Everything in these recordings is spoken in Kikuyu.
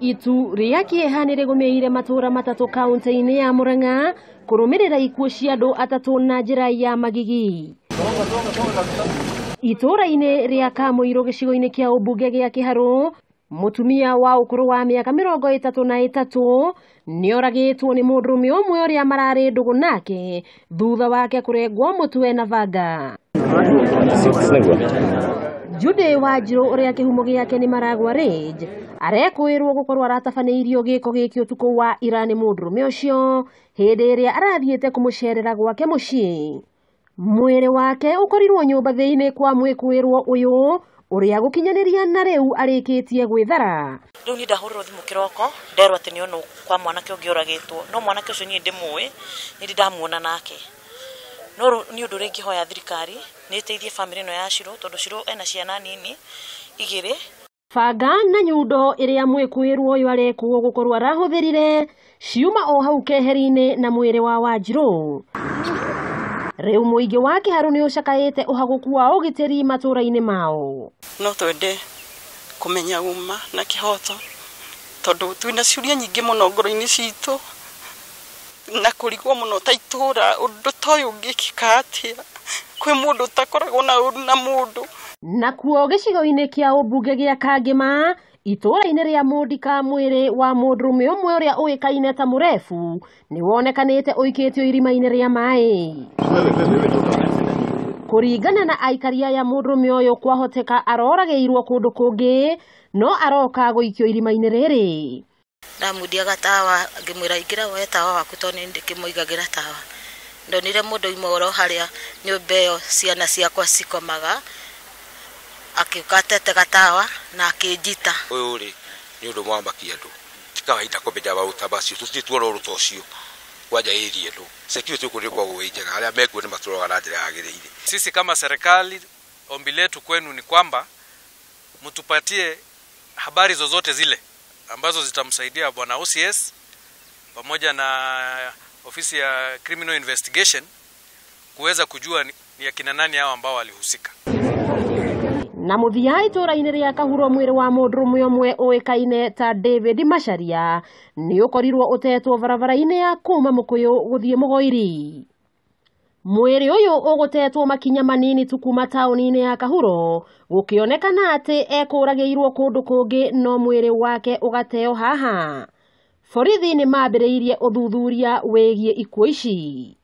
Itu rĩa kĩeha nĩrĩgũmĩire matũra matatũ kaunti-inĩ ya Murang'a kũrũmĩrĩra ikuũ cia andũ atatũ na njĩra ya magigi. Itũra-inĩ rĩa Kamũirũ gĩcigo-inĩ kĩa ũmbunge gĩa Kĩharũ, mũtumia wa ũkũrũ wa mĩaka 33 nĩoragĩtwo nĩ mũndũrũme ũmwe ũrĩa mararĩ ndũgũ nake thutha wake kũrengwo mũtwe na banga. Jude Wanjirũ ũrĩa kĩhumo gĩake nĩ Maragua Range arekũĩrwo gũkorwo aratabanĩirio gĩko gĩkĩ ũtukũ wa ira nĩ mũndũrũme ũcio hĩndĩ ĩrĩa arathiĩte kũmũcerera gwake mũciĩ. Mwĩrĩ wake ũkorirwo nyũmba thĩinĩ kwa mwĩkũĩrwo ũyũ ũrĩa gũkinyanĩria na rĩu arĩkĩtie gwĩthara. Rĩu niĩ ndahũrĩrwo thimũ kĩroko nderwo atĩ nĩonwo kwa mwanake ũngĩ ũragĩtwo, no mwanake ũcio niĩ ndĩmũĩ, nĩ ndĩ ndamuona nake. No nĩ ũndũ ũrĩa ingĩhoya thirikari nĩ ĩteithie bamĩrĩ ĩno ya Shiro tondũ Shiro ena ciana nini igĩrĩ. Banga na nyundo ĩrĩa mwĩkũĩrwo ũyũ arekwo gũkorwo arahũthĩrire ciuma o hau keheri-inĩ na mwĩrĩ wa Wanjirũ. Rĩu mũingĩ wa Kĩharũ nĩ ũcakaĩte ũhagũku wa ũgitĩri matũra-inĩ mao. No twende kũmenya uma na kĩhoto tondũ twĩna ciũria nyingĩ mũno ngoro-inĩ citũ na kũrigwo mũno ta itũra ũndũ ta ũyũ ũngĩkĩka atĩa kwĩ mũndũ ũtakoragwo na ũru na mũndũ. Nakuo gĩcigo-inĩ kĩa ũmbunge gĩa Kangĩma itũra-inĩ rĩa Mũndika mwĩrĩ wa mũndũrũme ũmwe ũrĩa ũĩkaine ta Mũrebu nĩwonekanĩte ũikĩtio irima-inĩ rĩa maĩ. Kũringana na aikari aya mũndũrũme ũyũ kwahoteka aroragĩirwo kũndũ kũngĩ no aroka gũikio irima-inĩ rĩrĩ. Ndamundiaga tawa ngĩmwĩra ingĩra woe tawa waku tondũ nĩ ndĩkĩmũigagĩra tawa. Ndonire mũndũ oima oro harĩa nyũmba ĩyo ciana ciakwa cikomaga akĩũka atete gatawa na akĩnjita. Ũyũ rĩ nĩ ũndũ mwamakia andũ ti kawaida kũmenya maũndũ ta macio tũtirĩ tuona ũndũ ta ũcio kwanja area ĩno. Security gũkũ nĩ ĩkoragwo ĩ njega, arĩa mekuo nĩ matũroraga na njĩra yagĩrĩire. Sisi kama serikali ombi letu kwenu ni kwamba mtupatie habari zozote zile ambazo zitamsaidia bwana OCS pamoja na ofisi ya criminal investigation kuweza kujua ni akina nani hao ambao walihusika. Na mũthia itũra-inĩ rĩa Kahuro mwĩrĩ wa mũndũrũme ũmwe ũĩkaine ta David Macharia nĩ ũkorirwo ũtetwo barabara-inĩ ya kuma Mũkũyũ gũthiĩ Mũgoiri. Mwĩrĩ ũyũ ũgũtetwo makinya manini tu kuma taũni-inĩ ya Kahuro gũkĩonekana atĩ ekũragĩirwo kũndũ kũngĩ no mwĩrĩ wake ũgateo haha. Borithi nĩ mambĩrĩirie ũthuthuria wĩgiĩ ikuũ ici.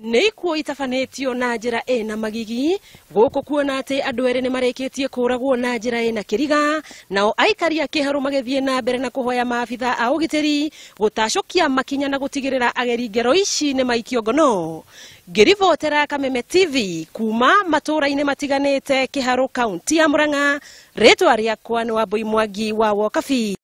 Nĩ ikuũ itabanĩtio na njĩra ĩna magigi gũkũ kuona atĩ andũ erĩ nĩ marĩkĩtie kũragwo na njĩra ĩna kĩriga, nao aikari a Kĩharũ magĩthiĩ na mbere na kũhoya maabitha a ũgitĩri gũtacũkia makinya na gũtigĩrĩra ageri ngero ici nĩ maikio ngono. Ngĩribotera Kameme TV kuma matũra-inĩ matiganĩte Kĩharũ kaunti ya Murang'a, rĩtwa rĩakwa nĩ Wambui Mwangi wa Wokabi.